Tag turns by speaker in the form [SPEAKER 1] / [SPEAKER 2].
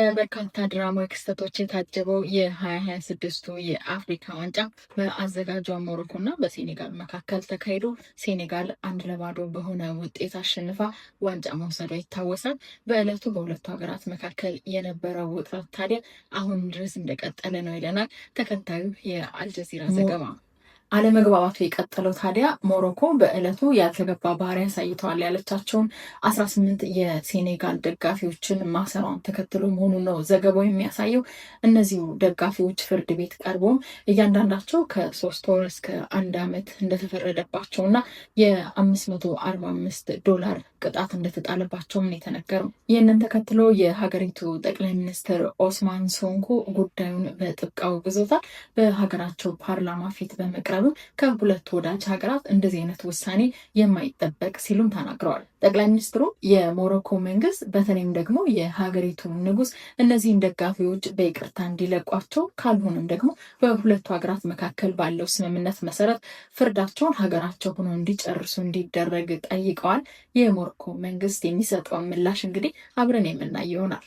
[SPEAKER 1] በበርካታ ድራማዊ ክስተቶች የታጀበው የ2026ቱ የአፍሪካ ዋንጫ በአዘጋጇ ሞሮኮ እና በሴኔጋል መካከል ተካሂዶ ሴኔጋል 1-0 በሆነ ውጤት አሸንፋ ዋንጫ መውሰዷ ይታወሳል። በዕለቱ በሁለቱ ሀገራት መካከል የነበረው ውጥረት ታዲያ አሁን ድረስ እንደቀጠለ ነው ይለናል ተከታዩ የአልጀዚራ ዘገባ። አለመግባባቱ የቀጠለው ታዲያ ሞሮኮ በዕለቱ ያልተገባ ባህሪ አሳይተዋል ያለቻቸውን 18 የሴኔጋል ደጋፊዎችን ማሰሯን ተከትሎ መሆኑን ነው ዘገባው የሚያሳየው። እነዚሁ ደጋፊዎች ፍርድ ቤት ቀርቦም እያንዳንዳቸው ከ3 ወር እስከ አንድ ዓመት እንደተፈረደባቸው እና የ545 ዶላር ቅጣት እንደተጣለባቸውም ነው የተነገረው። ይህንን ተከትሎ የሀገሪቱ ጠቅላይ ሚኒስትር ኦስማን ሶንኮ ጉዳዩን በጥብቅ አውግዘውታል። በሀገራቸው ፓርላማ ፊት በመቅረብም ከሁለቱ ወዳጅ ሀገራት እንደዚህ አይነት ውሳኔ የማይጠበቅ ሲሉም ተናግረዋል። ጠቅላይ ሚኒስትሩ የሞሮኮ መንግስት በተለይም ደግሞ የሀገሪቱ ንጉስ እነዚህን ደጋፊዎች በይቅርታ እንዲለቋቸው ካልሆነም ደግሞ በሁለቱ ሀገራት መካከል ባለው ስምምነት መሰረት ፍርዳቸውን ሀገራቸው ሆነው እንዲጨርሱ እንዲደረግ ጠይቀዋል። የሞሮኮ መንግስት የሚሰጠውን ምላሽ እንግዲህ አብረን የምናይ ይሆናል።